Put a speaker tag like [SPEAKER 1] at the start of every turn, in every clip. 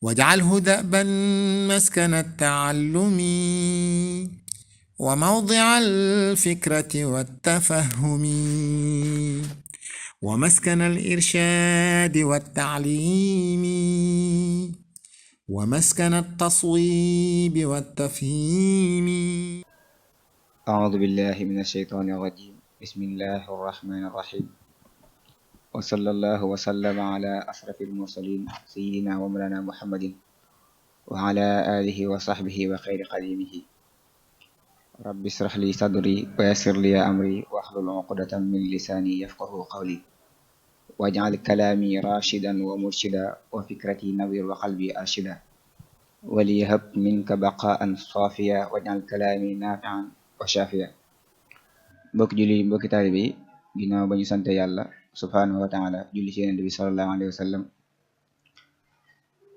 [SPEAKER 1] واجعله دأبا مسكن التعلم وموضع الفكرة والتفهم ومسكن الإرشاد والتعليم ومسكن التصويب والتفهيم.
[SPEAKER 2] أعوذ بالله من الشيطان الرجيم. بسم الله الرحمن الرحيم. وصلى الله وسلم على أشرف المرسلين سيدنا ومولانا محمد وعلى آله وصحبه وخير قديمه. رب اشرح لي صدري ويسر لي أمري واحلل عقدة من لساني يفقه قولي واجعل كلامي راشدا ومرشدا وفكرتي نوير وقلبي أرشدا وليهب منك بقاء صافيا واجعل كلامي نافعا wa shafiya. Mbokki julli mbokki taalibe yi ginnaaw ba ñu sante yàlla subhanahu wa taala julli ci yonent bi sallallahu alayhi wa sallam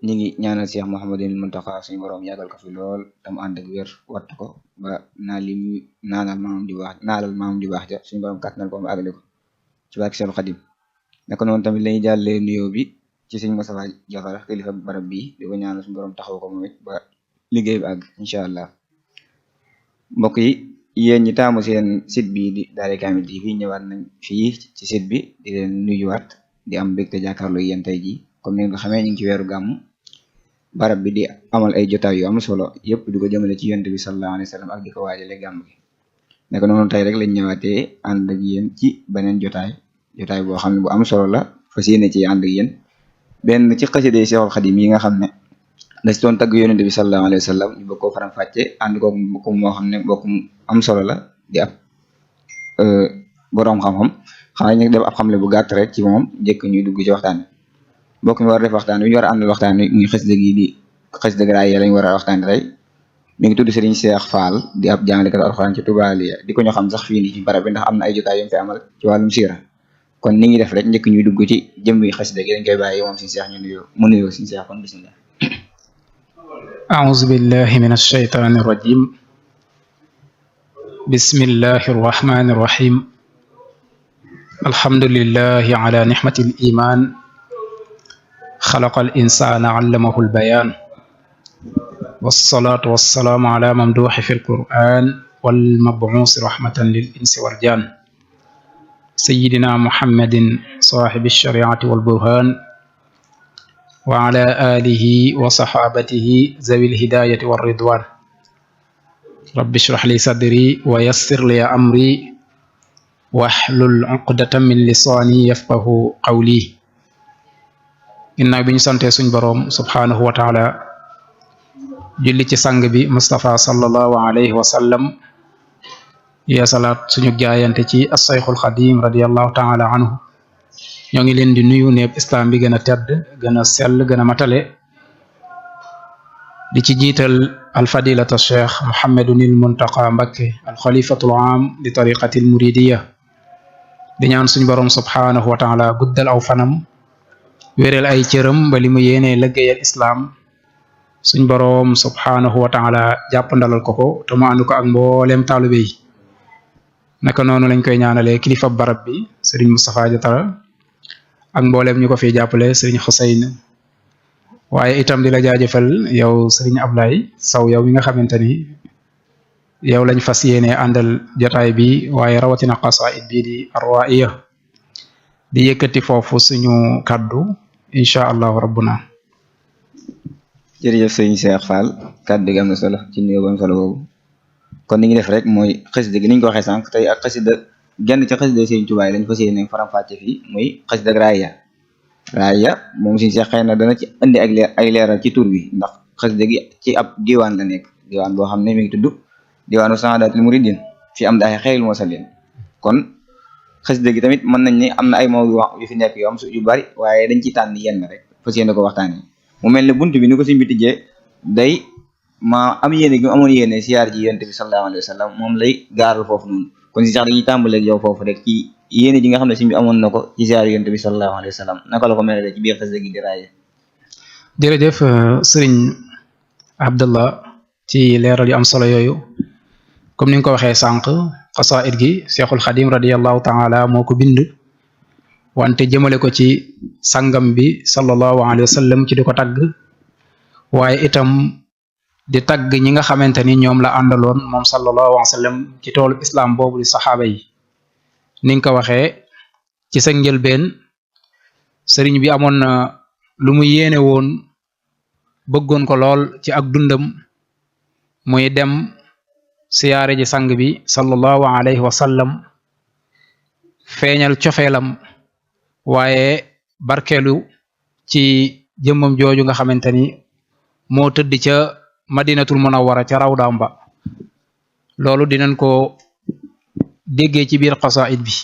[SPEAKER 2] ñi ngi ñaanal Cheikh Mouhamadul Muntaqa suñu borom yàggal ko fi lool tam ànd ak wér wattu ko ba naa li mu naalal maamam di baax ja suñu borom kàttanal ko mu àggale ko ci barke Seexul Xadim. naka noonu tamit lañuy jàllee nuyoo bi ci Sëriñ Moustapha Diafara kilifa barab bi di ko ñaanal suñu borom taxaw ko moom it ba liggéey bi àgg incha allah. mbokk yi yéen ñi taamu seen site bi di Daaray Kamil TV ñëwaat nañ fii ci site bi di leen nuyuwaat di am mbégte jàkkaarloo yéen tey ji comme ni nga ko xamee ñu ngi ci weeru gàmm barab bi di amal ay jotaay yu am solo yëpp di ko jëmale ci yonent bi sallallahu alayhi wa sallam ak di ko waajale gàmm gi. nekk noonu tey rek lañ ñëwaatee ànd ak yéen ci beneen jotaay boo xam ne bu am solo la fas yéene ci ànd ak yéen benn ci xasida Seexul Xadim yi nga xam ne da ci doon tagg yonent bi sallallahu alayhi wa sallam ñu bëgg koo faram fàcce ànd ko mbokk moo xam ne mbokk am solo la di ab boroom xam-xam xanaa ñu def ab xamle bu gàtt rek ci moom njëkk ñuy dugg ci waxtaan bi mbokk mi war a def waxtaan wi ñu war a àndal waxtaan wi muy xasida gi di xasida Raaya lañ war a waxtaan tey mi ngi tudd Serigne Cheikh Fall di ab jàngalekat alxuraan ci Touba Aliya di ko ñu xam sax fii nii ci barab bi ndax am na ay jotaay yu fi amal ci wàllum siira kon ni ngi def rek njëkk ñuy dugg ci jëmmi xasida gi dañ koy bàyyi moom Serigne Cheikh ñu nuyoo mu nuyoo Serigne Cheikh kon bismillah.
[SPEAKER 3] أعوذ بالله من الشيطان الرجيم بسم الله الرحمن الرحيم الحمد لله على نعمة الإيمان خلق الإنسان علمه البيان والصلاة والسلام على ممدوح في القرآن والمبعوث رحمة للإنس والجان سيدنا محمد صاحب الشريعة والبرهان وعلى آله وصحابته ذوي الهداية والرضوان رب اشرح لي صدري ويسر لي أمري واحلل عقدة من لساني يفقه قولي ginnaaw bi ñu santee suñ boroom subhanahu wa taala julli ci sang bi Mustafa sallallahu alayhi wa sallam ya salaat suñu jaayante ci as-Sayxul Xadim radiyallahu taala anhu ñoo ngi leen di nuyu neeb islam bi gën a tedd gën a sell gën a matale di ci jiital alfadilata cheikh Muhammadunil Muntaqa Mbakke alxalifatul aam di tariqatil muridiya di ñaan suñ boroom subhanahu wa taala guddal aw fanam wéral ay cëram ba li mu yéenee liggéeyal islam suñ boroom subhanahu wa taala jàpp ndalal ko te mu ànd ko ak mbooleem taalibe yi naka noonu lañ koy ñaanalee kilifa barab bi Serigne Moustapha Diatara ak mbooleem ñu ko fi jàppale Serigne Xuseyn waaye itam di la jaajëfal yow Serigne Ablaye Saw yow mi nga xamante ni yow lañ fas yéene àndal jotaay bi waaye rawatina xasaid bii di Arwaiya di yëkkati foofu suñu kaddu incha allahu rabbuna.
[SPEAKER 2] jërëjëf Serigne Cheikh Fall kaddu gi am na solo ci nuyoo bu am solo boobu kon ni ngi def rek mooy xasida gi niñ ko waxee sànq tey ak xasida genn ci xasida Serigne Touba lañ fas yéene faram-fàcce fii muy xasida Raaya moom Serigne Cheikh xëy na dana ci indi ay leeral ci tur bi ndax xasida gi ci ab diwaan la nekk diwaan boo xam ne mi ngi tudd diwaanu Saadatul Muridin fi am daaxe xeyril mursaliin kon xasida gi tamit mën nañ ne am na ay mawdu yu fi nekk yu bari waaye dañ ci tànn yenn rek fas yéene ko waxtaanee mu mel ne bunt bi ni ko Serigne bi tijjee day ma am yéene gi mu amoon yéene siyaar ji yonent bi sallallahu alayhi wa sallam moom lay gaaral foofu noonu kon si sax dañuy tàmbaleeg yow foofu rek ci yéene ji nga xam ne Serigne bi amoon na ko ci siyaar yonent bi sallallahu alayhi wa sallam naka la ko mel ci biir xasida gi di Raaya.
[SPEAKER 3] jërëjëf Serigne Abdallah ci leeral yu am solo yooyu comme ni nga ko waxee sànq xasaid gi Cheikhul Xadim radiyallahu taala moo ko bind wante jëmale ko ci sangam bi sallallahu alayhi wa sallam ci di ko tagg waaye itam di tagg ñi nga xamante ni ñoom la àndaloon moom sallallahu alayhi wa sallam ci toolu islam boobu di saxaaba yi ni nga ko waxee ci sa njëlbeen sëriñ bi amoon na lu mu yéene woon bëggoon ko lool ci ak dundam muy dem siyaare ji sang bi sallallahu alayhi wa sallam feeñal cofeelam waaye barkeelu ci jëmmam jooju nga xamante ni moo tëdd ca madinatul munawwara ca rawdaam ba loolu dinañ ko déggee ci biir qasaid bi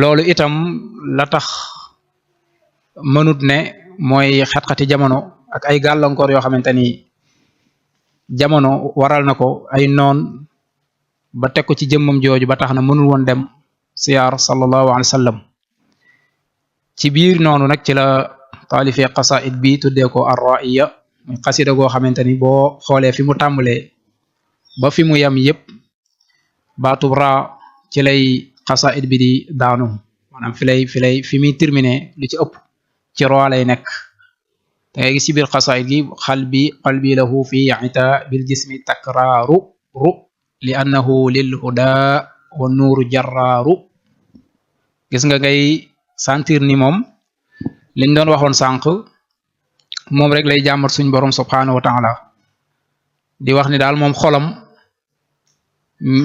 [SPEAKER 3] loolu itam la tax mënut ne mooy xat-xati jamono ak ay gàllankoor yoo xamante ni jamono waral na ko ay noon ba teg ko ci jëmmam jooju ba tax na mënul woon dem siyaar sallallahu alayhi wa sallam ci biir noonu nag ci la taalifee qasaid bi tuddee ko ar-ra'iya muy xasida goo xamante ni boo xoolee fi mu tàmbalee ba fi mu yam yépp baatub ra ci lay qasaid bi di daanu maanaam fi muy terminé lu ci ëpp ci ro lay nekk da ngay gis ci biir qasaid gi qalbi lahu fi ita bil jismi takraaru ru li annahu lil huda wa nuuru jarraaru gis nga ngay sentir ni moom liñ doon waxoon sànq moom rek lay jàmbat suñ borom subhanahu wa taala di wax ni daal moom xolam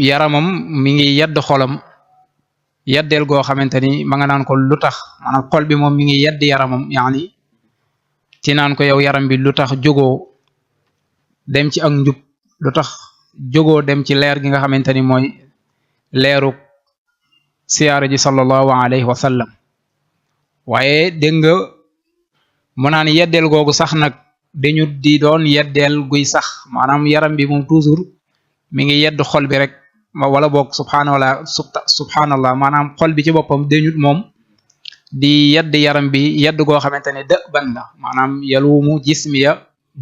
[SPEAKER 3] yaramam mi ngi yedd xolam yeddeel goo xamante ni ma nga naan ko lu tax maanaam xol bi moom mi ngi yedd yaramam yaani ci naan ko yow yaram bi lu tax jógoo dem ci ak njub lu tax jógoo dem ci leer gi nga xamante ni mooy leeru siyaara ji sallallahu alayhi wa sallam waaye dégg nga mu naan yeddeel googu sax nag dañu di doon yeddeel guy sax maanaam yaram bi moom toujours mi ngi yedd xol bi rek wala boog subhanallah maanaam xol bi ci boppam dañut moom di yedd yaram bi yedd goo xamante ne dë ban la maanaam yalumu jismiya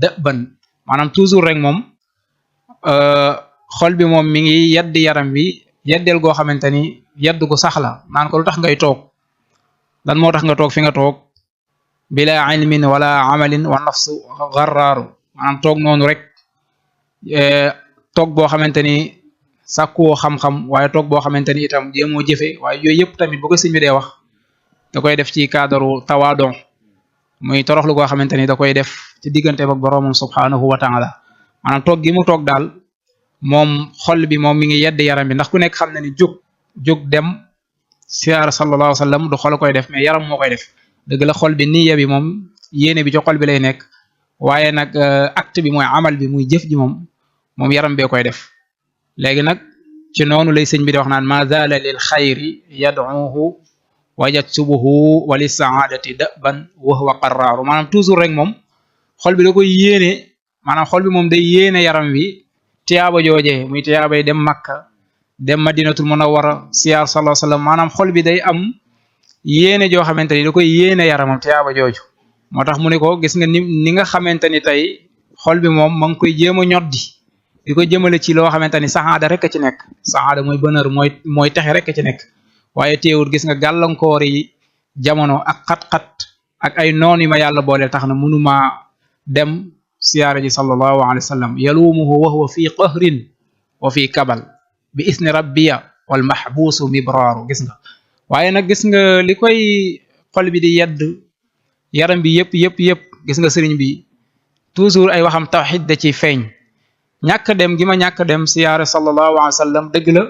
[SPEAKER 3] dë ban maanaam toujours rek moom xol bi moom mi ngi yedd yaram bi yeddeel goo xamante ni yedd gu sax la naan ko lu tax ngay toog lan moo tax nga toog fi nga toog bila ilmin wala amalin wa nafsu garraaru maanaam toog noonu rek toog boo xamante ni sàkkuwoo xam-xam waaye toog boo xamante ni itam jéemoo jëfe waaye yooyu yëpp tamit bu ko sëñ bi dee wax da koy def ci cadre tawaadon muy toroxlu goo xamante ni da koy def ci diggante ak boroomam subhanahu wa taala maanaam toog gi mu toog daal moom xol bi moom mi ngi yedd yaram bi ndax ku nekk xam na ni jóg dem siyaar sallallahu alayhi wa sallam du xol koy def mais yaram moo koy def dëgg la xol bi niya bi moom yéene bi ci xol bi lay nekk waaye nag acte bi mooy amal bi muy jëf ji moom yaram bee koy def léegi nag ci noonu lay sëñ bi di wax naan ma zaala lil xayri yad'uhu wa yatsubuhu wa li saadati daban wa huwa qarraaru maanaam toujours rek moom xol bi da koy yéene maanaam xol bi moom day yéene yaram wi tiyaaba joojee muy tiyaabay dem Makka dem Madinatul Munawwara siyaar sallallahu alayhi wa sallam maanaam xol bi day am yéene joo xamante ni da koy yéene yaramam tiyaaba jooju moo tax mu ne ko gis nga ni nga xamante ni tey xol bi moom ma ngi koy jéem a ñoddi di ko jëmale ci loo xamante ni saxaada rek a ci nekk saxaada mooy bonheur mooy texe rek a ci nekk waaye teewul gis nga gàllankoor yi jamono ak xat-xat ak ay noon yu ma yàlla booleel tax na mënuma dem siyaara ji sallallahu alayhi wa sallam yalumuhu wa huwa fi qahrin wa fi kabal bi isni rabbiya wal mahbuusu mibraaru gis nga waaye nag gis nga li koy xol bi di yedd yaram bi yëpp gis nga sëriñ bi toujours ay waxam tawxid da ciy feeñ ñàkk dem gi ma ñàkk dem siyaare sallallahu alayhi wa sallam dëgg la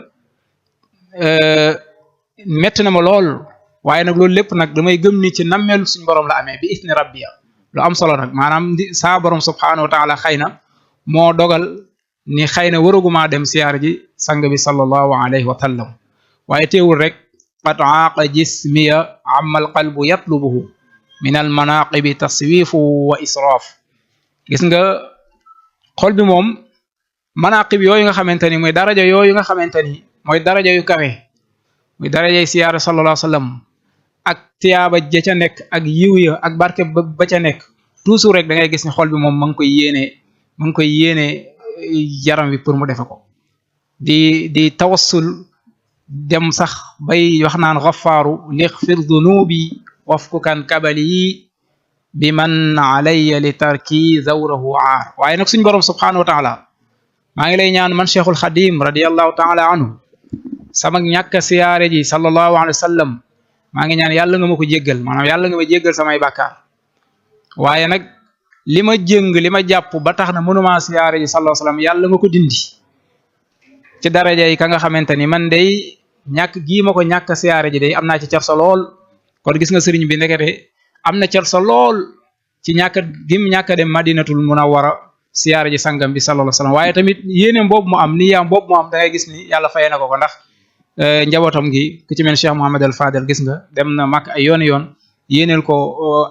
[SPEAKER 3] metti na ma lool waaye nag loolu lépp nag damay gëm ni ci nammeelu suñu borom la amee bi isni rabbiya lu am solo nag maanaam saa borom subhanahu wa taala xëy na moo dogal ni xëy na waraguma dem siyaare ji sang bi sallallahu alayhi wa sallam waaye teewul rek qad aaqa jismiya amma al qalbu yatlubuhu min al manaqibi taswifu wa israaf gis nga xol bi moom manaqib yooyu nga xamante ni mooy daraja yooyu nga xamante ni mooy daraja yu kawe muy darajay siyaara sallallahu alayhi wa sallam ak tiyaaba ja ca nekk ak yiw ya ak barke ba ca nekk toujours rek da ngay gis ni xol bi moom ma ngi koy yéene yaram wi pour mu defe ko di tawassul dem sax bay wax naan xafaaru lixfir dunubi wafkukan kabali yi bi man alayya li tarki zawrahu aar waaye nag suñ borom subhanahu wa taala maa ngi lay ñaan man cheikhul xadim radiallahu taala anhu sama ñàkk siyaare ji sallallahu alayhi wa sallam maa ngi ñaan yàlla nga ma ko jéggal maanaam yàlla nga ma jéggal samay bàkkaar waaye nag li ma jëng li ma jàpp ba tax na mënuma siyaare ji sallallahu alayhi wa sallam yàlla nga ko dindi ci daraja yi ka nga xamante ni man day ñàkk gii ma ko ñàkk siyaare ji day am naa ci cerso lool kon gis nga sëriñ bi ndekete am na cerso lool ci ñàkk gim ñàkk dem madinatul munawwara siyaare ji sangam bi sallallahu alayhi wa sallam waaye tamit yéeneem boobu mu am niyaam boobu mu am da ngay gis ni yàlla fayee na ko ko ndax njabootam gi ku ci mel Cheikh Mouhamed al Fadel gis nga dem na mag ay yooni yoon yéeneel ko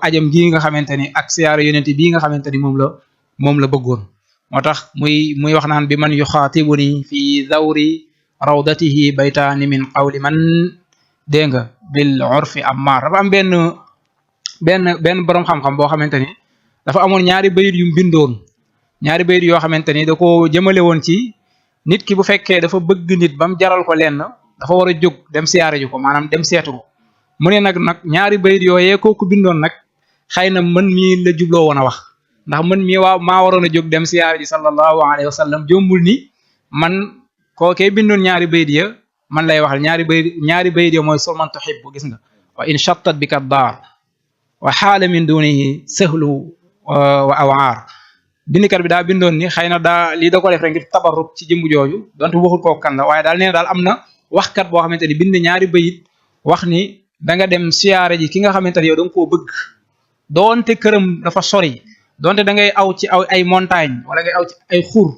[SPEAKER 3] ajam gii nga xamante ni ak siyaare yonent bii nga xamante ni moom la bëggoon moo tax muy wax naan bi man yuxaatibuni fi zawri rawdatihi baytaani min qawli man dégg nga bil urfi ammar dafa am benn boroom xam-xam boo xamante ni dafa amoon ñaari bayit yu bindoon ñaari bayit yoo xamante ni da ko jëmale woon ci nit ki bu fekkee dafa bëgg nit ba mu jaral ko lenn dafa war a jóg dem siyaare ji ko maanaam dem seetu ko mu ne nag ñaari bayit yooyee kooku bindoon nag xëy na mën mii la jubloo woon a wax ndax mën mii maa waroon a jóg dem siyaare ji sallallahu alayhi wa sallam jombul ni man kookee bindoon ñaari bayit ya man lay waxal ñaari bayit ya mooy sulman tuhibbu gis nga wa in shattat bika daar wa xaala min dunihi sahlu wa awaar bindikat bi daa bindoon ni xëy na lii da ko def rek ngir tabarruk ci jëmbu jooju donte waxul koo kan la waaye daal nee na daal am na waxkat boo xamante ni bind ñaari bayit wax ni da nga dem siyaare ji ki nga xamante ni yow da nga koo bëgg doonte këram dafa sori doonte da ngay aw ci ay montagne wala ngay aw ci ay xur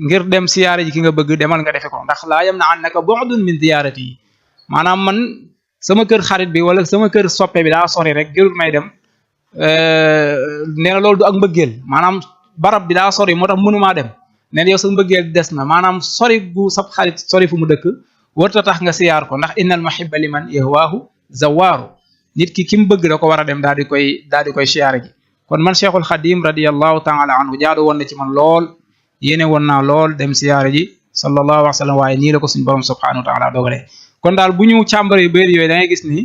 [SPEAKER 3] ngir dem siyaare ji ki nga bëgg demal nga defe ko ndax laa yam na annaka bu'dun min ziyaarati yi maanaam man sama kër xarit bi wala sama kër soppe bi daa sori rek gërul may dem nee na loolu du ak mbëggeel maanaam barab bi daa sori moo tax mënumaa dem nee na yow sa mbëggeel des na maanaam sori gu sab xarit sori fu mu dëkk warta tax nga siyaar ko ndax innal muhibba liman yahwaahu zawaaru nit ki mu bëgg da ko war a dem daal di koy siyaare ji kon man cheikhul xadim radiallahu taala anhu jaadu woon na ci man lool yéene woon naa lool dem siyaare ji sallallahu alayhi wa sallam waaye nii la ko suñu borom subhanahu wa taala dogalee kon daal bu ñu càmbaree bëri yooyu da ngay gis ni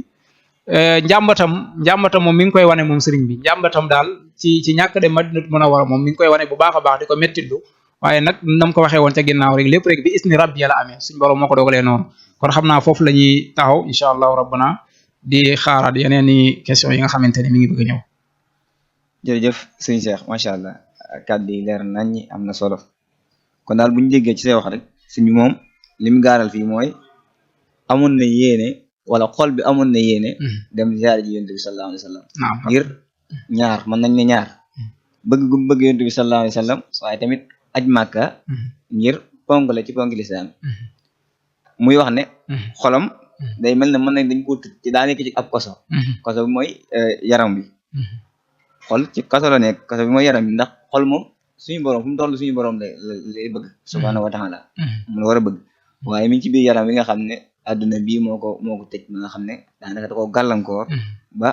[SPEAKER 3] njàmbatam moom mi ngi koy wane moom sëriñ bi njàmbatam daal ci ñàkk dem Madinatu Munawwara moom mi ngi koy wane bu baax a baax di ko mettitlu waaye nag nam ko waxee woon ca ginnaaw rek lépp rek bi isni rabbi la amee suñu borom moo ko dogalee noonu kon xam naa foofu la ñuy taxaw incha allahu rabbana di xaaraat yeneen i question yi nga xamante ni mi ngi bëgg a ñëw.
[SPEAKER 2] jërëjëf sëñ Cheikh macha allah kàddu yi leer nañ am na solo kon daal bu ñu déggee ci say wax rek sëñ bi moom li mu gaaral fii mooy amoon na yéene wala xol bi amoon na yéene dem ziyaare ji yonent bi sallallahu alayhi wa sallam ngir ñaar mën nañ ne ñaar bëgg gu bëgg yonent bi sallallahu alayhi wa sallam waaye tamit aj màkka ngir ponk la ci ponk lislaam muy wax ne xolam day mel ne mën nañ dañ ko tëj ci daa nekk ci ab koso bi mooy yaram bi xol ci kaso la nekk kaso bi mooy yaram bi ndax xol moom suñu borom fu mu toll suñu borom lay bëgg subhaanahu wa taala mu la war a bëgg waaye mi ngi ci biir yaram bi nga xam ne adduna bii moo ko tëj ba nga xam ne daanaka da ko gàllankoor ba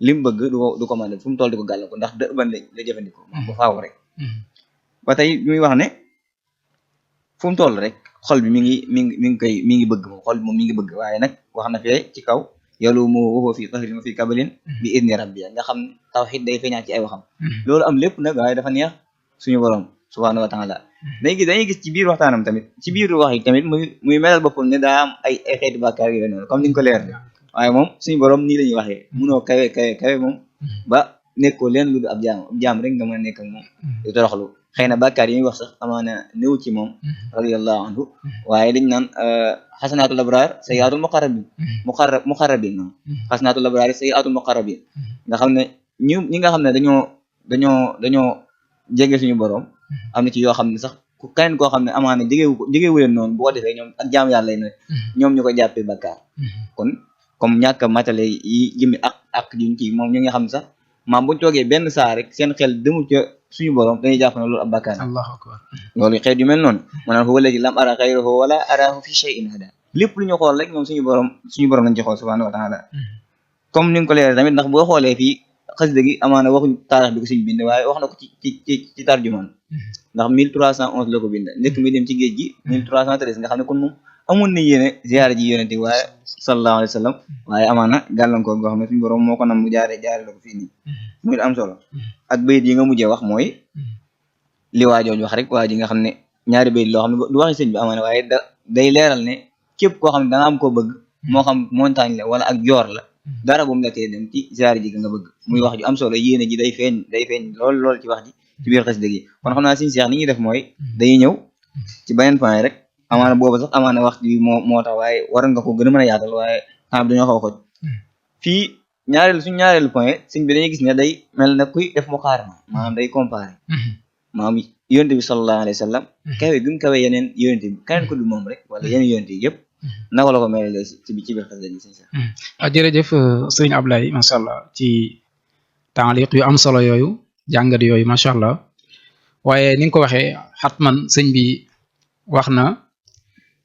[SPEAKER 2] lim bëgg du ko mën a fu mu toll di ko gàllankoor ndax dë ban la jëfandikoo moom ba faaw rek ba tey muy wax ne fu mu toll rek xol bi mi ngi bëgg moom xol bi moom mi ngi bëgg waaye nag wax na fee ci kaw yolu mu waxoo fii tahrin fii kabalin bi idni rabbi nga xam tawhid day feeñaat ci ay waxam loolu am lépp nag waaye dafa neex suñu borom subhaanahu wa taala dañuy gis ci biir waxtaanam tamit ci biir wax yi tamit muy melal boppam ne daa am ay xeeti bàkkaar yooyu noonu comme ni nga ko leer waaye moom suñu borom nii la ñuy waxee munoo kawe moom ba nekkoo leen lu du ab jaam rek nga mën a nekk ak moom di toroxlu xëy na bàkkaar yi ñuy wax sax amaana néew ci moom radiyallahu anhu waaye dañ naan xasanaatul abraar sayyiatul muqarrabin noonu xasanaatul abraar sayyiatul muqarrabin nga xam ne ñi nga xam ne dañoo jege suñu borom am na ci yoo xam ne sax keneen koo xam ne amaana jegewu leen noonu bu ko defee ñoom ak jaam yàlla ne ñoom ñu ko jàppee bàkkaar kon comme ñàkk a matale yi jëmi ak juñ ci moom ñi nga xam ne sax maam buñ toogee benn saa rek seen xel demul ca suñu borom dañuy jàpp ne loolu ab bàkkaar allahu akbar loolu xeet yu mel noonu maanaam huwa alladi lam ara xayrahu wala arahu fi shay'in hada lépp lu ñu xool rek moom suñu borom lañ ci xool subhanahu wa taala comme ni nga ko leeral tamit ndax boo xoolee fii xasida gi amaana waxuñ taarix bi ko suñu bind waaye wax na ko ci tarjumaan ndax 1311 la ko bind njëkk mi dem ci géej gi 1313 nga xam ne kon moom amoon na yéene ziyaare ji yonent bi waaye sallallahu alayhi wa sallam waaye amaana gàllankoor goo xam ne suñu borom moo ko nam mu jaare la ko fii nii muy am solo ak bayit yi nga mujjee wax mooy li waajooju wax rek waa ji nga xam ne ñaari bayit loo xam ne du waxi sëñ bi amaana waaye day leeral ne képp koo xam ne da nga am koo bëgg moo xam montagne la wala ak joor la dara bu mu la tee dem ci ziyaare ji nga bëgg muy wax ju am solo yéene ji day feeñ lool ci wax ji ci biir xasida gi kon xam naa suñu seex ni ñuy def mooy dañuy ñëw ci beneen point rek amaana boobu sax amaana wax ji moo tax waaye waroon nga ko gën a mën a yaatal waaye xam dañoo xaw a xoj fii suñu ñaareelu point sëñ bi dañuy gis ne day mel na kuy def muqaarana maanaam day comparé maanaam yonent bi sallallahu alayhi wa sallam kawe bi mu kawe yeneen yonent bi keneen ko du moom rek wala yeneen yonent yi yëpp naka la ko mel ci biir xasida gi sëñ Seex
[SPEAKER 3] jërëjëf sëñ Ablaye masha Allah ci taaliq yu am solo yooyu jàngat yooyu masha Allah waaye ni nga ko waxee xatman sëñ bi wax na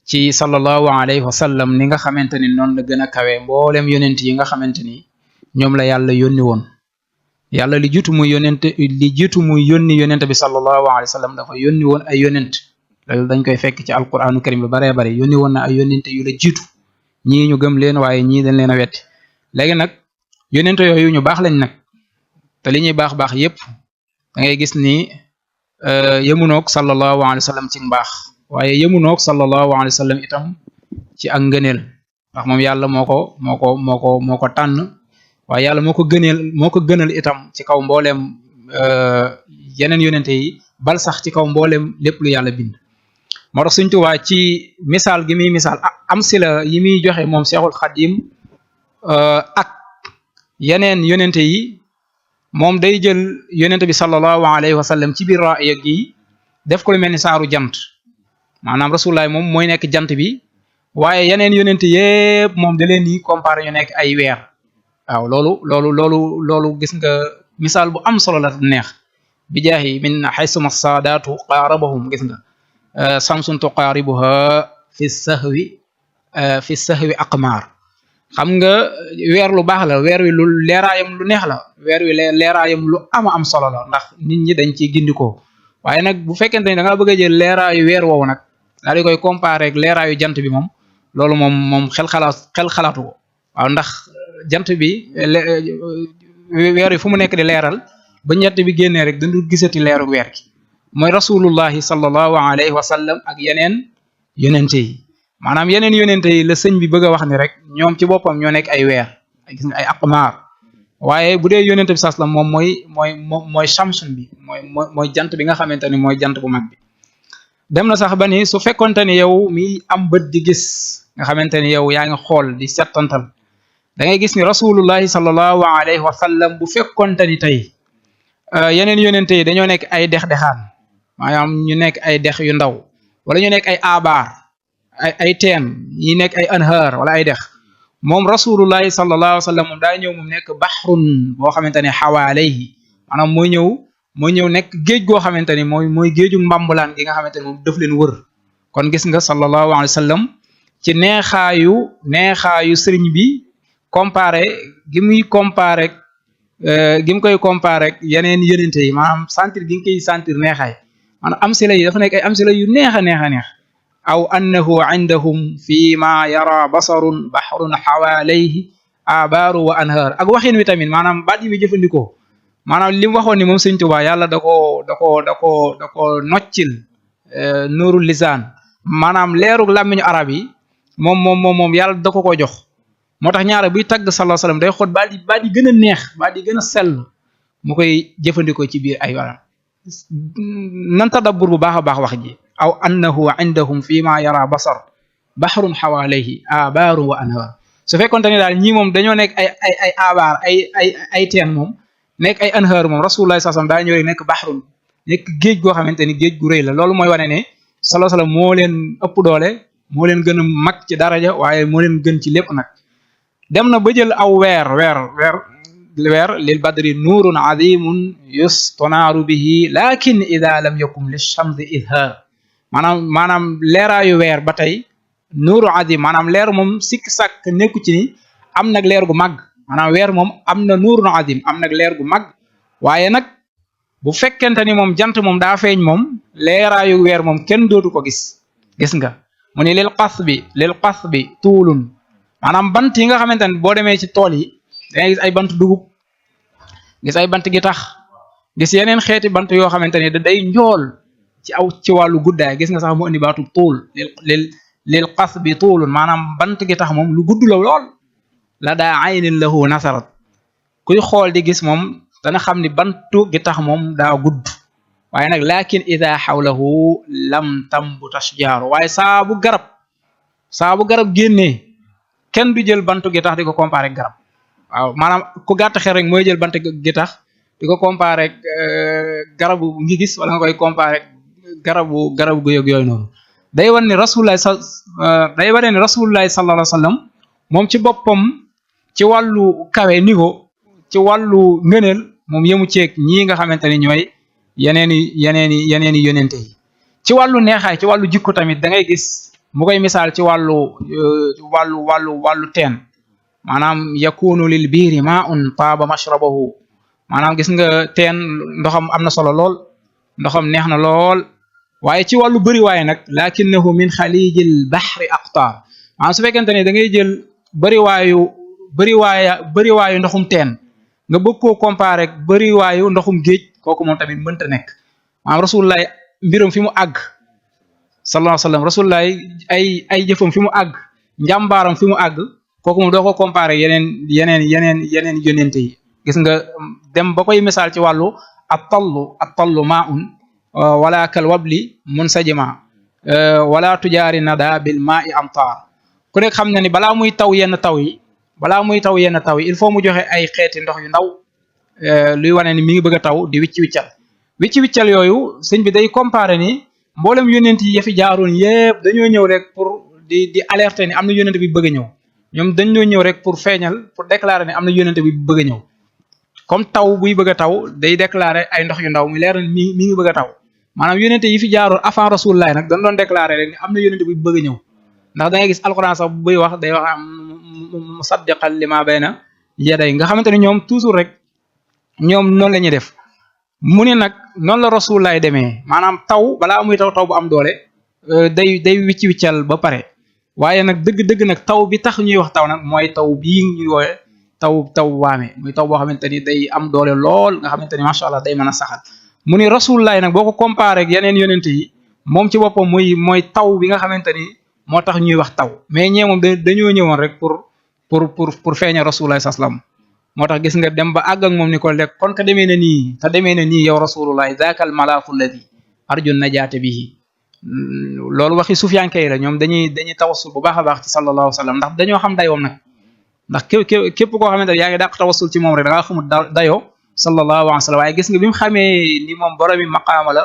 [SPEAKER 3] ci sallallahu alayhi wa sallam ni nga xamante ni noonu la gën a kawe mboolem yonent yi nga xamante ni ñoom la yàlla yónni woon yàlla li jiitu muy yónni yonent bi sallallahu alayhi wa sallam dafa yónni woon ay yonent loolu dañ koy fekk ci alquranu karim bi baree bari yónni woon na ay yonent yu la jiitu ñii ñu gëm leen waaye ñii dañ leen a wetti léegi nag yonent yooyu ñu baax lañ nag te li ñuy baax yépp da ngay gis ni yemunoog sallallahu alayhi wa sallam ci mbaax waaye yemunoog sallallahu alayhi wa sallam itam ci ak ngëneel ndax moom yàlla moo ko tànn waaye yàlla moo ko gënal itam ci kaw mbooleem yeneen yonente yi bal sax ci kaw mbooleem lépp lu yàlla bind moo tax Sëñ Tuubaa ci misaal gi muy misaal am si la yi muy joxe moom Seexul Xadim ak yeneen yonente yi moom day jël yonente bi sallallahu alayhi wa sallam ci biir raaya gi def ko lu mel ni saaru jant maanaam rasulullah moom mooy nekk jant bi waaye yeneen yonente yépp moom da leen di comparé ñu nekk ay weer waaw loolu gis nga misaal bu am solo la neex bi jaahi min haysuma saadaatu qaarabahum gis nga samsun tuqaaribuha fi sahwi aqmar xam nga weer lu baax la weer wi lu leeraayam lu neex la weer wi leeraayam lu am solo la ndax nit ñi dañ ciy gindikoo waaye nag bu fekkente ni da nga bëgg a jël leeraayu weer woowu nag daal di koy comparé ak leeraayu jant bi moom loolu moom xel xalaatu ko waaw ndax jant bi weer wi fu mu nekk di leeral ba ñett bi génnee rek dañu gisati leeru weer gi mooy rasulullahi sallallahu alayhi wa sallam ak yeneen yonente yi maanaam yeneen yonente yi la sëñ bi bëgg a wax ni rek ñoom ci boppam ñoo nekk ay weer gis nga ay aqmaar waaye bu dee yonente bi sallam moom mooy shamsun bi mooy jant bi nga xamante ni mooy jant bu mag bi dem na sax ba ni su fekkonte ni yow mi am bët di gis nga xamante ni yow yaa ngi xool di settantal da ngay gis ni rasulullahi sallallahu alayhi wa sallam bu fekkonte ni tey yeneen yonente yi dañoo nekk ay dex-dexaan maanaam ñu nekk ay dex yu ndaw wala ñu nekk ay abaar ay teen ñi nekk ay anhaar wala ay dex moom rasulullahi sallallahu alayhi wa sallam moom daa ñëw moom nekk baxrun boo xamante ne xawaalayhi maanaam mooy ñëw nekk géej goo xamante ni mooy géeju mbambulaan gi nga xamante ni moom daf leen wër kon gis nga sallallahu alayhi wa sallam ci neexaayu sëriñ bi comparé gi muy koy comparé yeneen yonente yi maanaam sentir gi nga koy sentir neexaay maanaam am si la yi dafa nekk ay am si la yu neex a neex aw annahu indahum fi ma yara basarun bahrun xawaalayhi abaaru wa anhaar ak waxin wi tamit maanaam baat yi muy jëfandikoo maanaam li mu waxoon ni moom Sëñ Tuubaa yàlla da ko noccil nuurul lisaan maanaam leerug làmmiñu arab yi moom yàlla da ko jox moo tax ñaare buy tagg sallallahu alayhi wasallam day xool baat yi gën a neex baat yi gën a sell mu koy jëfandikoo ci biir ay waram nan tadabbur bu baax a baax wax ji aw annahu indahum fi ma yara basar bahrun xawaalayhi abaaru wa anhaar su fekkoonte ni daal ñii moom dañoo nekk ay abaar ay teen moom nekk ay anhaar moom rasulullah sallallahu alayhi wasallam daa ñëw rek nekk bahrun nekk géej goo xamante ni géej gu rëy la loolu mooy wane ne sallallahu alayhi wasallam moo leen ëpp doole moo leen gën a mag ci daraja waaye moo leen gën ci lépp nag dem na ba jël aw weer lil badri nuurun azimun yustonaaru bihi lakin ida lam yakum lishamsi idhaar maanaam leeraayu weer ba tey nuuru azim maanaam leer moom sikk sàkk nekku ci ni am nag leer gu mag maanaam weer moom am na nuurun azim am nag leer gu mag waaye nag bu fekkente ni moom jant moom daa feeñ moom leeraayu weer moom kenn dootu ko gis nga mu ni lil qasbi tuulun maanaam bant yi nga xamante ne boo demee ci tool yi da ngay gis ay bant dugub gis ay bant gi tax gis yeneen xeeti bant yoo xamante ne da day njool ci wàllu guddaay gis nga sax mu indi baatu tuul lil qasbi tuulun maanaam bant gi tax moom lu gudd la lool la daa aynin lahu nasarat kuy xool di gis moom dana xam ni bantu gi tax moom daa gudd waaye nag lakin ida xawlahu lam tambut ashjaaru waaye saa bu garab génnee kenn du jël bantu gi tax di ko comparer garab waaw maanaam ku gàtt xel rek mooy jël bant gi tax di ko comparer garabu ngi gis wala nga koy comparer garabu gu yooyu noonu day wane ni rasulullah sallallahu alayhi wasallam moom ci boppam ci wàllu kawe niveau ci wàllu ngëneel moom yemu ceeg ñii nga xamante ni ñooy yeneeni yonente yi ci wàllu neexaay ci wàllu jikko tamit da ngay gis mu koy misaal ci wàllu teen maanaam yakunu lil biiri ma'un taaba mashrabahu maanaam gis nga teen ndoxam am na solo lool ndoxam neex na lool waaye ci wàllu bëriwaay nag lakinnahu min xalijil bahri aqtar maanaam su fekkente ne da ngay jël bëriwaayu ndoxum teen nga bëgg koo comparer ak bëriwaayu ndoxum géej kooku moom tamit mënta nekk maanaam rasulullah mbiram fi mu àgg sallallahu alayhi wasallam rasulullah ay jëfam fi mu àgg njàmbaaram fi mu àgg kooku moom doo ko comparer yeneen yonente yi gis nga dem ba koy misaal ci wàllu at-tallu ma'un wala kal wabli munsajima wala tujaari nada bil ma'i amtar ku nekk xam na ni balaa muy taw yenn taw yi il faut mu joxe ay xeeti ndox yu ndaw luy wane ni mi ngi bëgg a taw di wicc-wiccal yooyu sëñ bi day comparer ni mboolem yonent yi fi jaaroon yépp dañoo ñëw rek pour di alerter ni am na yonent bi bëgg a ñëw ñoom dañoo ñëw rek pour feeñal pour déclarer ni am na yonent bi bëgg a ñëw comme taw buy bëgg a taw day déclarer ay ndox yu ndaw mu leer mi ngi bëgg a taw maanaam yonent yi fi jaaroon avant rasulullah nag dañ doon déclarer rek ni am na yonent bi bëgg a ñëw ndax da ngay gis alxuraan sax buy wax day wax musaddiqan lima bayna yaday nga xamante ni ñoom toujours rek ñoom noonu la ñuy def mu ne nag noonu la rasulullah demee maanaam taw balaa muy taw bu am doole day wiccal ba pare waaye nag dëgg nag taw bi tax ñuy wax taw nag mooy taw bii ñuy woowe taw waame muy taw boo xamante ni day am doole lool nga xamante ni macha allah day mën a saxal mu ne rasulullah nag boo ko comparé ak yeneen yonent yi moom ci boppam mooy taw bi nga xamante ni moo tax ñuy wax taw mais ñee moom dañoo ñëwoon rek pour feeña rasulullah sallam moo tax gis nga dem ba àgg ak moom ni ko lekk kon ka demee na nii yow rasulullah zaakal malaaku alladi arju najaata bihi loolu waxi sufyankay la ñoom dañuy tawassul bu baax a baax ci sallallahu alayhi wa sallam ndax dañoo xam dayoom nag ndax képp koo xamante ne yaa ngi dàq tawassul ci moom rek da ngaa xamul dayoo sallallahu alayhi wa sallam waaye gis nga bi mu xamee ni moom boromi maqaama la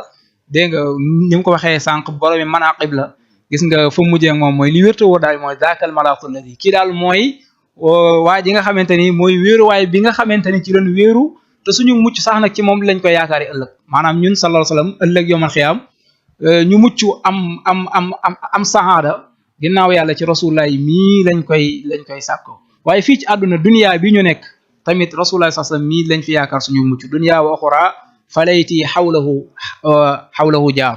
[SPEAKER 3] dégg nga ni mu ko waxee sànq boromi manaqib la gis nga fa mujjee ak moom mooy li wérta woo daal mooy zaakal malaaku alladi kii daal mooy waa ji nga xamante ni mooy wéeruwaay bi nga xamante ni ci leen wéeru te suñu mucc sax nag ci moom lañ koy yaakaari ëllëg maanaam ñun sallallahu alayhi wa sallam ëllëg yawmal xiyaam ñu mucc am sahaada ginnaaw yàlla ci rasulullah yi mii lañ koy sàkko waaye fii ci àdduna dunya bi ñu nekk tamit rasulullah sallallahu alayhi wasallam mii lañ fi yaakaar suñu mucc dunya wa uxra falayti xawlahu jaar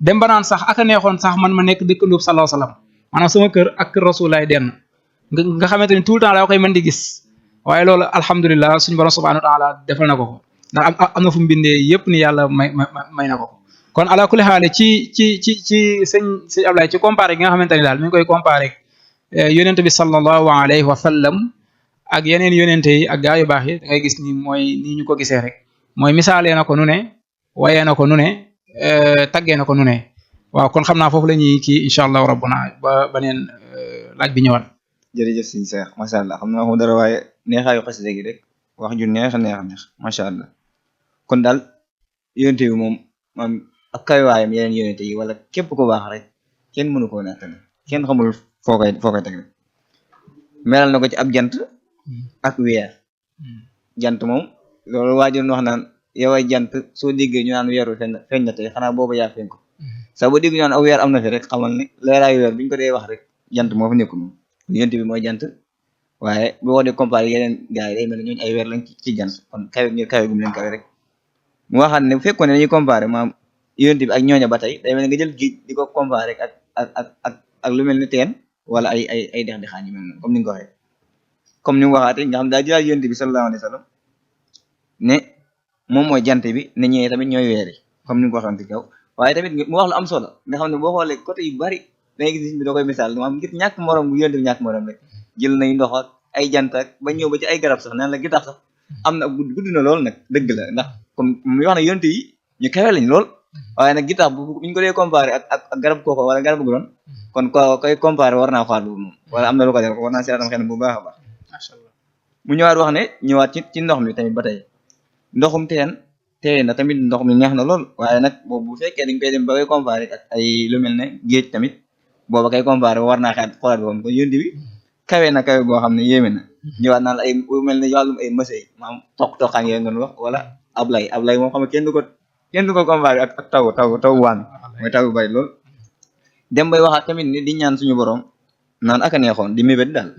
[SPEAKER 3] dem ba naan sax aka neexoon sax man ma nekk dëkkandoob sallallahu alayhi wasallam maanaam sama kër ak kër rasulullah denn nga xamante ni tout le temps daa koy mën di gis waaye loolu alhamdulilah suñu borom subhanahu wa ta'ala defal na ko ndax am na fu mu bindee yëpp ni yàlla may na ko kon ala kulli xaale ci sëñ Ablaye ci comparé gi nga xamante ni daal mi ngi koy comparé yonente bi sallallahu alayhi wa sallam ak yeneen yonente yi ak gaa yu baax yi da ngay gis ni mooy nii ñu ko gisee rek mooy misaalee na ko nu ne wayee na ko nu ne taggee na ko nu ne waaw kon xam naa foofu la ñuy kii incha allahu rabbuna ba beneen laaj bi ñëwaat.
[SPEAKER 2] jërëjëf sëñ Cheikh macha allah xam naa ko dara waaye neexaayu xasida gi rek wax ju neex macha allah kon daal yonente bi moom maam ak kaywaayam yeneen yonente yi wala képp ko baax rek kenn mënu koo nattale kenn xamul foo koy teg rek melal na ko ci ab jant ak weer jant moom loolu waajoon wax naan yow ay jant soo déggee ñu naan weer wi feeñ na tey xanaa boobu yaa feeñ ko saa boo dégg ñu naan aw weer am na fi rek xamal ni leeraayu weer biñu ko dee wax rek jant moo fi nekkul moom yonent bi mooy jant waaye boo dee comparé yeneen gars yi day mel ne ñooñu ay weer lañ ci jant kon kawe gum leen kawe rek mu waxaat ne bu fekkoon ne dañuy comparé maam yonent bi ak ñooña ba tey day mel ne nga jël géej di ko comparé ak lu mel ni teen wala ay dex di xaan yu mel noonu comme ni nga ko waxee comme ni mu waxaatee nga xam daa jëlaat yonent bi sallallahu alayhi wa sallam ne moom mooy jant bi ne ñëwee tamit ñooy weer yi comme ni nga ko waxoon ci kaw waaye tamit mu wax lu am solo nga xam ne boo xoolee côté yu bari dangay gis bi da koy misaal maanaam ngir ñàkk morom bu yonent bi ñàkk morom rek jël nay ndox ak ay jant ak ba ñëw ba ci ay garab sax naan la gi tax sax am na gudd na lool nag dëgg la ndax comme mu wax ne yonent yi ñu kawe lañ lool waaye nag gi tax bu ñu ko dee comparé ak garab kooko wala garab gu doon kon ko koy comparé war naa xool boobu moom wala am na lu ko def war naa seetaan xel bu baax a baax mu ñëwaat wax ne ñëwaat ci ndox mi tamit ba tey ndoxum teen tey na tamit ndox mi neex na lool waaye nag boobu bu fekkee dañ koy dem ba koy comparé ak ay lu mel ne géej tamit booba koy comparé war naa xeet xoolaat boobu kon yonent bi kawe na kawe boo xam ne yéeme na ñëwaat naan la ay mel ne wàllum ay mësey maanaam toqaan yooyu nga wax wala ablay moom xam ne kenn du ko comparé ak taw waan mooy taw bu bari lool dem bay waxaat tamit ni di ñaan suñu borom naan aka neexoon di mébét daal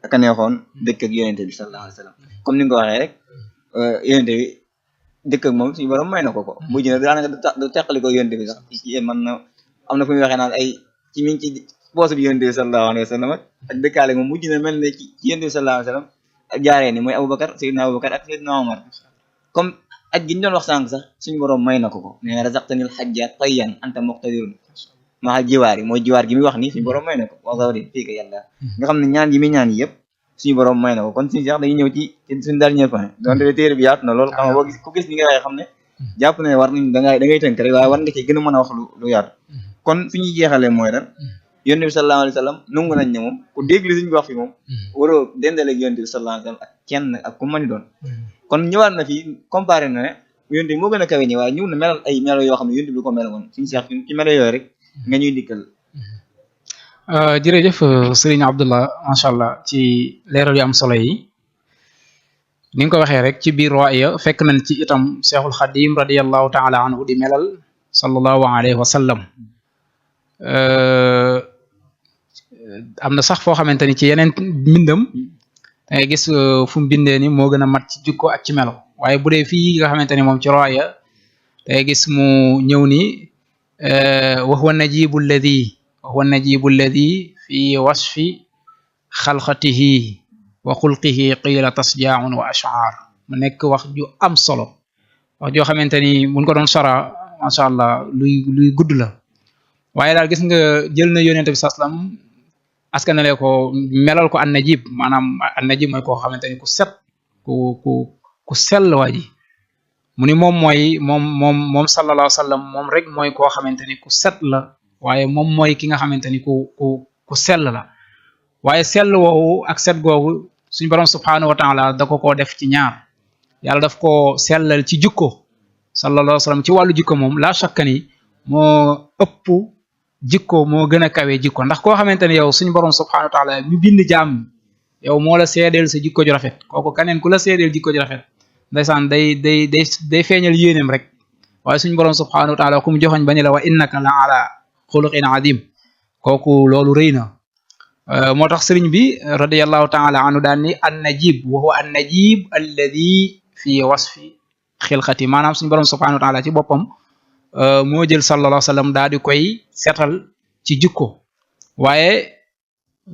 [SPEAKER 2] aka neexoon dëkk ak yonent bi sallallahu alayhi wa sallam comme ni nga ko waxee rek yonent bi dëkk ak moom suñu borom may na ko mujj na daanaka du teqali ko yonent bi sax ci man na am na fu muy waxee naan ay ci mi ngi ci poos bi yonent bi sallallahu alayhi wa sallam ak dëkkaale moom mujj na mel ne ci yonent bi sallallahu alayhi wa sallam ak jaaree ni mooy Aboubacar Seydina Aboubacar ak Seydina Omar comme aj gi ñu doon wax sànq sax suñu borom may na ko nee na razaqtanil hajja tayyan anta muqtadirun maa jiwaar yi mooy jiwaar gi muy wax nii suñu borom may na ko waaw di fii ka yàlla nga xam ne ñaan yi muy ñaan yi yëpp suñu borom may na ko kon suñu sax dañuy ñëw ci suñu dernier point donte téere bi yaatu na loolu xam nga boo gis ku gis ni nga waxee xam ne jàpp na ne war nañ da ngay tënk rek waaye war nga ci gën a mën a wax lu yaatu kon fi ñuy jeexalee mooy lan yonent bi sallallahu alayhi wa sallam nangu nañ ne moom ku dégg li suñu wax fi moom waroo dendaleeg yonent bi sallallahu alayhi wa sallam ak kenn ak ku mën doon kon ñëwaat na fi comparé na ne yonent bi moo gën a kawe ñi waaye ñëw na melal ay melo yoo xam ne yonent bi du ko mel woon suñu seex ci melo yooyu rek nga ñuy dikkal
[SPEAKER 3] jërëjëf sëriñ Abdullah macha allah ci leeral yu am solo yi ni nga ko waxee rek ci biir ruwaaya fekk nañ ci itam Seexul Xadim radiyallahu taala anhu di melal sallallahu alayhi wa sallam am na sax foo xamante ni ci yeneen mbindam da ngay gis fu mu bindee ni moo gën a mat ci jikko ak ci melo waaye bu dee fii nga xamante ni moom ci ruwaaya da ngay gis mu ñëw ni wa huwa najibu alladi fi wasfi xalqatihi wa xulqihi qiila tasjaaun wa ash'ar mu nekk wax ju am solo wax joo xamante ni buñ ko doon sara masha Allah luy gudd la waaye daal gis nga jël na yonent bi sallam askanale ko melal ko an-najib maanaam an-najib mooy koo xamante ni ku set ku sell waa ji mu ni moom sallallahu alayhi wa sallam moom rek mooy koo xamante ni ku set la waaye moom mooy ki nga xamante ni ku sell la waaye sell woowu ak set googu suñu borom subhanahu wa taala da ko def ci ñaar yàlla daf ko sellal ci jikko sallallahu alayhi wa sallam ci wàllu jikko moom la shakka ni moo ëpp jikko moo gën a kawe jikko ndax koo xamante ni yow suñu borom subhanahu wa taala mi bind jaam yow moo la seedeel sa jikko ju rafet kooku keneen ku la seedeel jikko ju rafet ndeysaan day feeñal yéeneem rek waaye suñu borom subhanahu wa taala ku mu joxoñ ba ni la wa innaka la ala xuluqin adim kooku loolu rëy na moo tax sëriñ bi radiyallahu taala anhu daan ni an najib wa huwa an najib alladi fi wasfi xilqati maanaam suñu borom subhanahu wa taala ci boppam moo jël sallallahu alayhi wa sallam daal di koy setal ci jikko waaye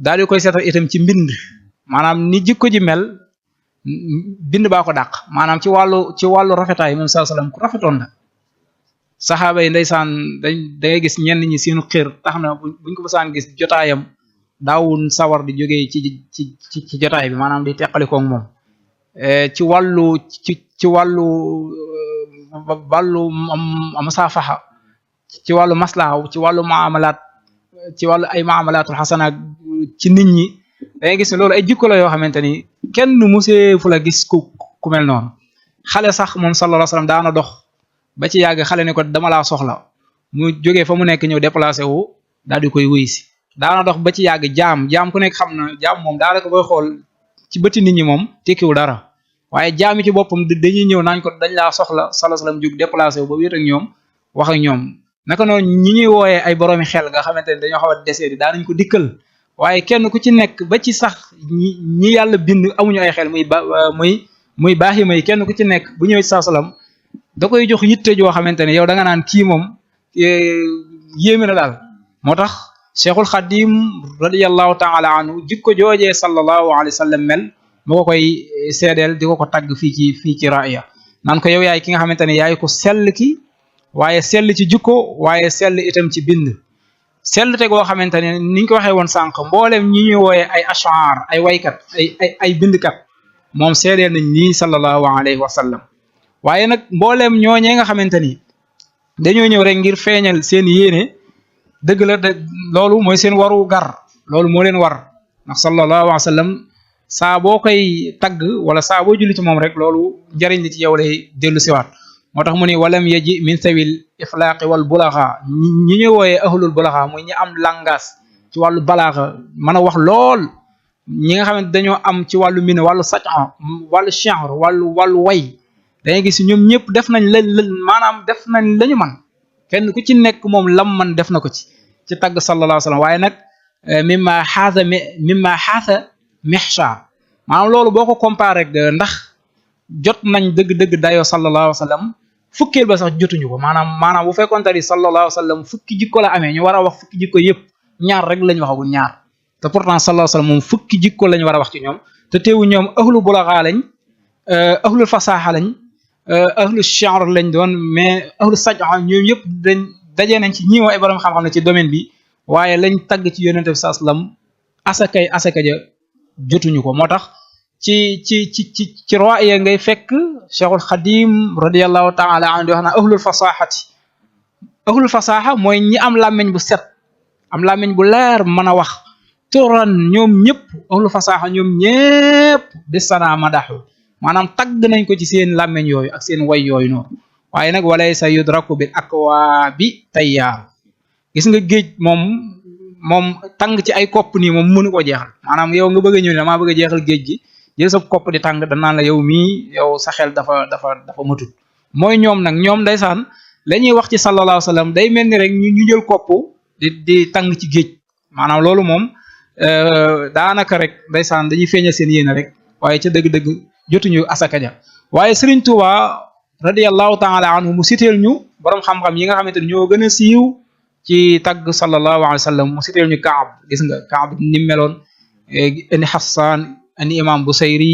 [SPEAKER 3] daal di koy setal itam ci mbind maanaam ni jikko ji mel bind baa ko dàq maanaam ci wàllu rafetaay moom sallallahu alayhi wa sallam ku rafetoon la saxaaba yi ndeysaan da ngay gis ñenn ñi seenu xër tax na buñ ko bësaan gis jotaayam daawun sawar di jógee ci jotaay bi maanaam di teqalikoog moom ci wàllu masaafaxa ci wàllu maslaha ci wàllu muamalaat ci wàllu ay muamalaatul xasana ci nit ñi da ngay gis ne loolu ay jikko la yoo xamante ni kenn musee fu la gis ku mel noonu xale sax moom sallallahu alayhi wasallam daana dox ba ci yàgg xale ne ko dama laa soxla mu jógee fa mu nekk ñëw déplacé wu daal di koy wuy si daana dox ba ci yàgg jaam ku nekk xam na jaam moom daanaka booy xool ci bëti nit ñi moom tekkiwul dara waaye jaam yi ci boppam dañuy ñëw naañ ko dañ laa soxla sallallahu alayhi wasallam jóg déplacé wu ba wéet ak ñoom wax ak ñoom naka noonu ñi ñuy wooyee ay boroomi xel nga xamante ne dañoo xaw a desee di daanañ ko dikkal waaye kenn ku ci nekk ba ci sax ñi yàlla bind amuñu ay xel muy baaxima yi kenn ku ci nekk bu ñëwee sallallahu alayhi wasallam da koy jox yitte joo xamante ne yow da nga naan kii moom yéeme na daal moo tax cheikhul xadim radiallahu taala anhu jikko joojee sallallahu alayhi wa sallam mel mu ko koy seedeel di ko tagg fii ci raaya naan ko yow yaay ki nga xamante ne yaay ko sell ki waaye sell ci jikko waaye sell itam ci bind sell te goo xamante ne niñ ko waxee woon sànq mboolem ñi ñuy wooye ay ash'ar ay waykat ay bindkat moom seedeel nañ nii sallallahu alayhi wa sallam waaye nag mboolem ñooñee nga xamante ni dañoo ñëw rek ngir feeñal seen yéene dëgg la loolu mooy seen waru gar loolu moo leen war ndax sallallahu alayhi wa sallam saa boo koy tagg wala saa boo julli ci moom rek loolu njariñ li ci yow lay dellu siwaat moo tax mu ni walam yaji min sawil iflaaqi wal bulaxa ñi ñu wooyee ahlul bulaxa muy ñi am langage ci wàllu balaaxa mën a wax lool ñi nga xamante dañoo am ci wàllu mine wàllu saj'a wàllu shi'r wàllu way dangay gis ñoom ñëpp def nañ maanaam def nañ lañu man kenn ku ci nekk moom lam man def na ko ci tagg sallallahu alayhi wa sallam waaye nag mimma xaasa mihsha maanaam loolu boo ko comparé ndax jot nañ dëgg-dëgg dayoo sallallahu alayhi wa sallam fukkeel ba sax jotuñu ko maanaam bu fekkoon tari sallallahu alayhi wa sallam fukki jikko la amee ñu war a wax fukki jikko yëpp ñaar rek lañ waxagul ñaar te pourtant sallallahu alayhi wa sallam moom fukki jikko lañ war a wax ci ñoom te teewu ñoom ahlu bulaxa lañ ahlul fasaxa lañ ahlu shi'r lañ doon mais ahlu saj'a ñoom yëpp dajee nañ ci ñiiw ay borom xam-xam ne ci domaine bi waaye lañ tagg ci yonent bi sallallahu alayhi wa sallam asaka ja jotuñu ko moo tax ci raaya ngay fekk cheikhul xadim radiallahu taala anhu di wax naa ahlul fasaxa mooy ñi am làmmiñ bu set am làmmiñ bu leer mën a wax turan ñoom ñëpp ahlul fasaxa ñoom ñëpp di sana madaxu maanaam tagg nañ ko ci seen làmmiñ yooyu ak seen way yooyu noonu waaye nag walay sa yudraku bil akwaabi tayyaaru gis nga géej moom tàng ci ay kopp nii moom mënu ko jeexal maanaam yow nga bëgg a ñëw ne damaa bëgg a jeexal géej gi jël sa kopp di tàng danaan la yow mii yow sa xel dafa matut mooy ñoom nag ñoom ndeysaan la ñuy wax ci sallallahu alayhi wa sallam day mel ni rek ñu jël kopp di tàng ci géej maanaam loolu moom daanaka rek ndeysaan dañuy feeñal seen yéene rek waaye ca dëgg-dëgg jotuñu asaka ja waaye Serigne Touba radiyallahu taala anhu mu siteel ñu borom xam-xam yi nga xamante ni ñoo gën a siiw ci tagg sallallahu alayhi wa sallam mu siteel ñu Kaab gis nga Kaab ni meloon ni Hassan ani imam Busayri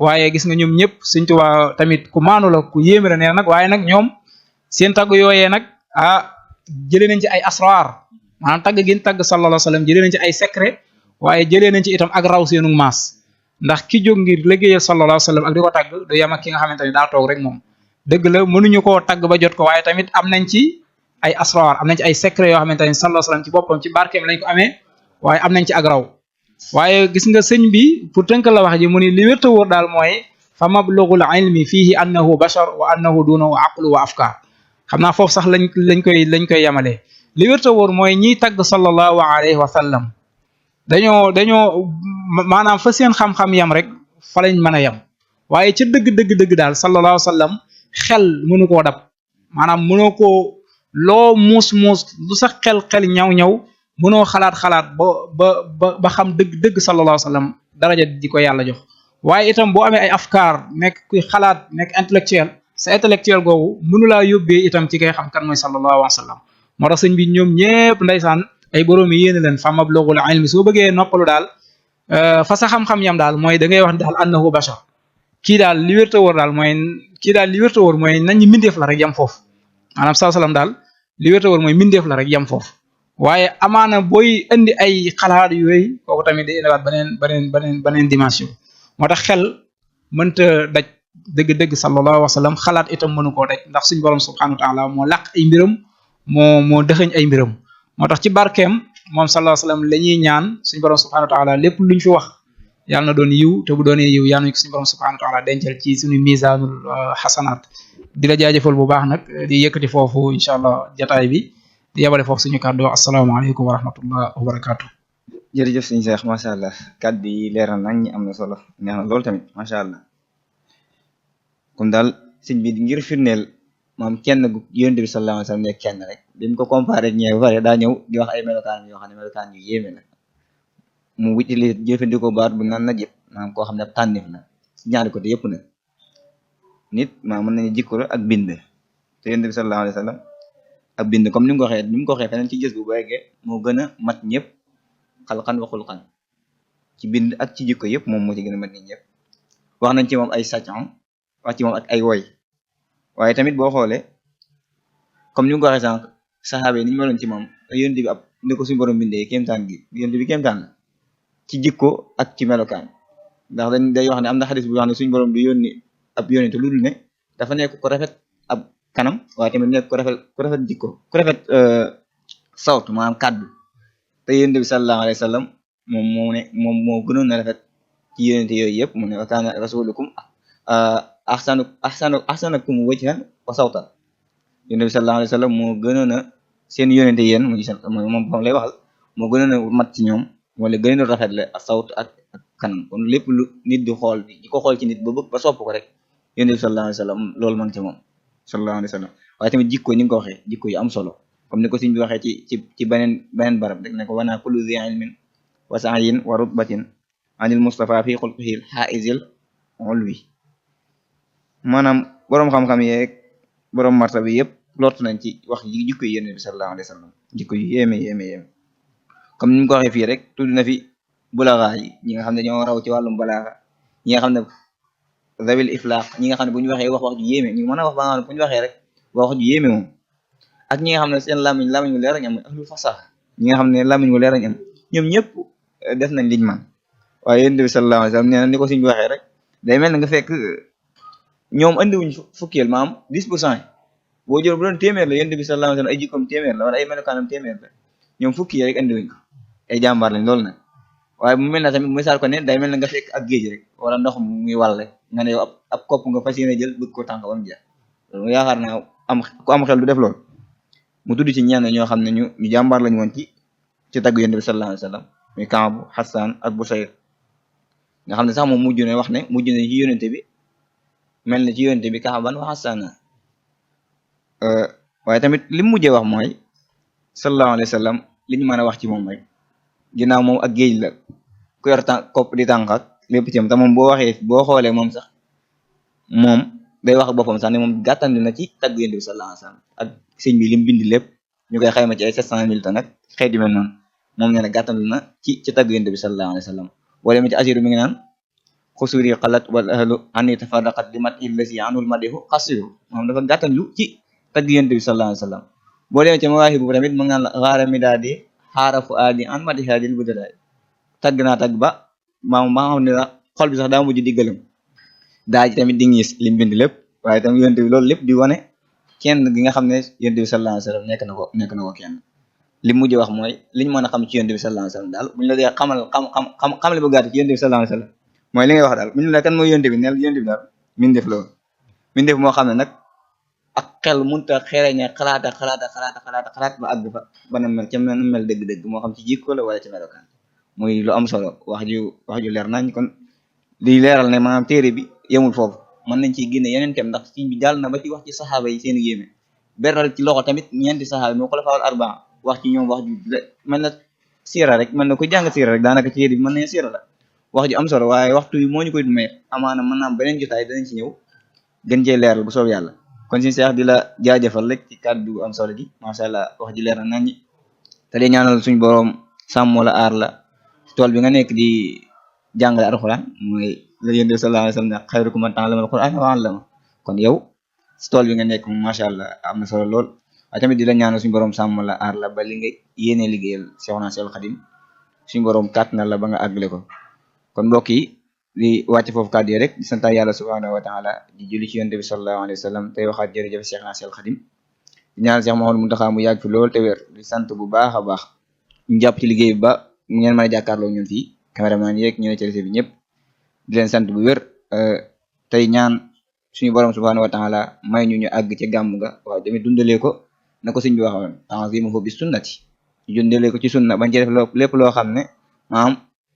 [SPEAKER 3] waaye gis nga ñoom ñëpp Serigne Touba tamit ku maanu la ku yéeme la nee nag waaye nag ñoom seen tagg yooyee nag jëlee nañ ci ay asrar maanaam tagg gin tagg sallallahu alayhi wa sallam jëlee nañ ci ay secret waaye jëlee nañ ci itam ak raw seenu maas ndax ki jóg ngir liggéeyal sallallahu alayhi wa sallam ak di ko tagg du yam ak ki nga xamante ni daa toog rek moom dëgg la mënuñu koo tagg ba jot ko waaye tamit am nañ ci ay asrar am nañ ci ay secret yoo xamante ni sallallahu alayhi wa sallam ci boppam ci barkeem lañ ko amee waaye am nañ ci ak raw waaye gis nga sëñ bi pour tënk la wax ji mu ni li wérta wóor daal mooy fa mablughul ilmi fihi annahu bashar wa annahu dunahu aqlu wa afkar xam naa foofu sax lañ koy yemalee li wérta wóor mooy ñiy tagg sallallahu alayhi wa sallam dañoo maanaam fa seen xam-xam yam rek fa lañ mën a yem waaye ca dëgg daal sallallahu alayhi wa sallam xel mënu koo dab maanaam mënoo koo loo muus lu sax xel ñaw mënoo xalaat ba xam dëgg sallallahu alayhi wa sallam daraja di ko yàlla jox waaye itam boo amee ay afkaar nekk kuy xalaat nekk intellectuel sa intellectuel googu mënu laa yóbbee itam ci kay xam kan mooy sallallahu alayhi wa sallam moo tax sëñ bi ñoom ñëpp ndeysaan ay borom yi yéene leen fa mablughul ilmi soo bëggee noppalu daal fa sa xam-xam yam daal mooy da ngay wax daal annahu bashar kii daal li wérta wóor daal mooy nañu mindeef la rek yam foofu maanaam sallallahu alayhi wa sallam daal li wérta wóor mooy mindeef la rek yam foofu waaye amaana booy indi ay xalaat yooyu kooku tamit day indiwaat beneen dimension moo tax xel mënta daj dëgg sallallahu alayhi wa sallam xalaat itam mënu koo daj ndax suñu borom subhanahu wa ta'ala moo làq ay mbiram moo dëxëñ ay mbiram moo tax ci barkeem moom sallallahu alayhi wa sallam la ñuy ñaan suñu borom subhanahu wa ta'ala lépp luñ fi wax yàlla na doon yiw te bu doonee yiw yàlla nañ ko suñu borom subhanahu wa ta'ala dencal ci suñu misaanul xasanaat di la jaajëfal bu baax nag di yëkkati foofu incha allah jataay bi di yabale foofu suñu kàddu asalaamaaleykum wa rahmatullah wa barakaatu.
[SPEAKER 2] jërëjëf sëñ Cheikh macha allah kàddu yi leeral nañ ñi am na solo neex na loolu tamit macha allah comme daal sëñ bi ngir firndeel moom kenn gu yonent bi sallallahu alayhi wa sallam nekk kenn rek bi mu ko comparé ñee ba pare daa ñëw di wax ay melokaan yoo xam ne melokaan yu yéeme la mu wutili jëfandikoo baat bu naan najib maanaam koo xam ne tànnif na si ñaari côté yëpp na nit maa mën nañu jikko la ak bind te yonent bi sallallahu alayhi wa sallam ab bind comme ni mu ko waxee feneen ci gis bu beggee moo gën a mat ñëpp xalqan wa xulqan ci bind ak ci jikko yëpp moom moo ci gën a mat nit ñëpp wax nañ ci moom ay sàccan wax ci moom ak ay woy waaye tamit boo xoolee comme ni mu ko waxee sànq saxaaba yi ni ñu meloon ci moom yonent bi ab ni ko suñu borom bindee kéemtaan gi yonent bi kéemtaan la ci jikko ak ci melokaan ndax day wax ne am na xadis bu wax ne suñu borom du yónni ab yonent lu dul ne dafa nekk ko rafet ab kanam waaye tamit nekk ko rafet jikko ku rafet sawt maanaam kàddu te yonent bi sallallahu alayhi wa sallam moom moo gënoon a rafet ci yonent yooyu yëpp mu ne wa kaana rasulukum ahsanakum wajhan wa sawtan yonent bi sallallahu alayhi wa sallam moo gënoon a seen yonent yéen moom lay waxal moo gënoon a mat ci ñoom wala gënoon a rafet la sawt ak kanam kon lépp lu nit di xool di ko xool ci nit ba bëgg ba sopp ko rek yonent bi sallallahu alayhi wa sallam loolu ma ngi ci moom sallallahu alayhi wa sallam waaye tamit jikko ni nga ko waxee jikko yu am solo comme ni ko sëñ bi waxee ci beneen barab rek ne ko wana kullu zi ilmin wa sa'yin wa rutbatin anil mustafa fi xulqihi haizil ulwi maanaam boroom xam-xam yeeg boroom marta bi yëpp lott nañ ci wax jikko yi yonent bi sallallahu alayhi wa sallam jikko yu yéeme comme ni mu ko waxee fii rek tudd na fi bulaxa yi ñi nga xam ne ñoo raw ci wàllum balaaxa ñi nga xam ne zawil iflaq ñi nga xam ne bu ñu waxee wax ju yéeme ñu mën a wax ba nga xam ne bu ñu waxee rek wax ju yéeme moom ak ñi nga xam ne seen lamiñ wu leer am ahlul fasaha ñi nga xam ne lamiñ wu leer am ñoom ñëpp def nañ liñ man waaye yonent bi sallallahu alayhi wa sallam nee na ni ko suñ bi waxee rek day mel na nga fekk ñoom andiwuñ fukkeel maam 10% boo jël bu doon téeméer la yonent bi sallallahu alayhi wa sallam ay jikkoom téeméer la wala ay melokaanam téeméer la ñoom fukki yi rek andiwuñ ko ay jàmbaar lañ loolu nag waaye bu mel na tamit misaal ko ne day mel na nga fekk ak géej rek wala ndox muy wàlle nga ne yow ab kopp nga fas yéene jël bëgg ko tànk ba mu jeex loolu yaakaar naa ku am xel du def loolu mu tudd ci ñenn ñoo xam ne ñu jàmbaar lañ woon ci tagg yonent bi sallallahu alayhi wa sallam muy Kaabu Xasaan ak Busayr nga xam ne sax moom mujj na ci yonent bi mel na ci yonent bi Kaaban wa Xasaan waaye tamit li mu mujjee wax mooy sallallahu alayhi wa sallam li ñu mën a wax ci moom rek ginnaaw moom ak géej la ku yor kopp di tànk ak lépp ci te moom boo xoolee moom sax moom day wax boppam sax ne moom gàttandu na ci tagg yonent bi sallallahu alayhi wa sallam ak sëñ bi li mu bind lépp ñu koy xayma ci ay 700 000 tonnes nag xeet yu mel noonu moom nee na gàttandu na ci tagg yonent bi sallallahu alayhi wa sallam wala mi ci asiru mi ngi naan xusuri xalat wal ahlu ani tafarraqat li mat illasi anul madihu xasiru moom dafa gàttandu ci tagg yonent bi sallallahu alayhi wa sallam boo demee ci mawaahibu tamit mu ngi naan la xaara mi daal di xaara fu aadi an madi haadil bu dadaay tagg naa tagg ba maa xam ne la xol bi sax daa mujj diggalam daa ji tamit di ngiis lim bind lépp waaye tamit yonent bi loolu lépp di wane kenn gi nga xam ne yonent bi sallallahu alayhi wa sallam nekk na ko kenn li mujj wax mooy liñ mën a xam ci yonent bi sallallahu alayhi wa sallam daal buñu la dee xamale bu gàtt ci yonent bi sallallahu alayhi wa sallam mooy li ngay wax daal buñu la kan mooy yonent bi neel yonent bi daal mindeef la woon mindeef moo xam ne nag ak xel munta xereñe xalaat ba àgg fa ba na mel ca mel dëgg-dëgg moo xam ci jikko la wala ci melokaan muy lu am solo wax ju leer nañ kon di leeral ne maanaam téere bi yemul foofu mën nañ ciy génne yeneen tem ndax siñ bi jàll na ba ci wax ci saxaaba yi seen yéeme beral ci loxo tamit ñeenti saxaaba moo xulafaa'ul arbaa wax ci ñoom wax ju mel na siira rek mën na ko jàng siira rek daanaka ci téere bi mën nañ siira la wax ju am solo waaye waxtu bi moo ñu koy dumee amaana mën naa am beneen jotaay danañ ci ñëw gën cee leeral bu soob yàlla kon suñu seex di la jaajëfal rek ci kàddu am solo ji macha allah wax ji leer na nañ te di ñaanal suñ boroom sàmm la aar la tool bi nga nekk di jàngale alxuraan mooy la yonent bi sallallahu alayhi wa sallam ne xayrukum man ta'allama al-qur'ana wa 'allama kon yow si tool bi nga nekk moom macha allah am na solo lool waaye tamit di la ñaanal suñu boroom sàmm la aar la ba li nga yéene liggéeyal Seexuna Seexul Xadim suñu boroom kàttanal la ba nga àggale ko kon mbokk yi di wàcc foofu kàddu yi rek di sant yàlla subhanahu wa taala di julli ci yonent bi sallallahu alayhi wa sallam tey waxaat jërëjëf Seexuna Seexul Xadim di ñaan Seex Muhammadul Muntaxa mu yàgg fi lool te wér di sant bu baax a baax ñu jàpp ci liggéey bi ba ngeen mën a jàkkaarloo ñun fii caméraman yeeg ñëw ci bi ñëpp di leen sant bu wér tey ñaan suñu borom subhanahu wa taala may ñu àgg ca gàmm ga waaw tamit dundalee ko na ko sëñ bi waxoon ta'zimuhu bi sunnati ñu dundalee ko ci sunna bañ ci def lépp loo xam ne maanaam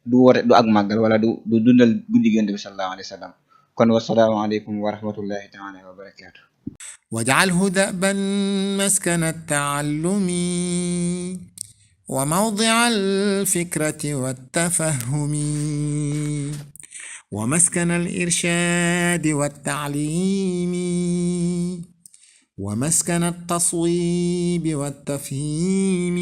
[SPEAKER 2] du ak màggal wala du dundal guddi Yonent bi sallallahu alayhi wa sallam kon wassalaamu aleykum wa rahmatullahi taala wa barakatuh
[SPEAKER 1] واجعله دأبا مسكن التعلم وموضع الفكرة والتفهم ومسكن الإرشاد والتعليم ومسكن التصويب والتفهيم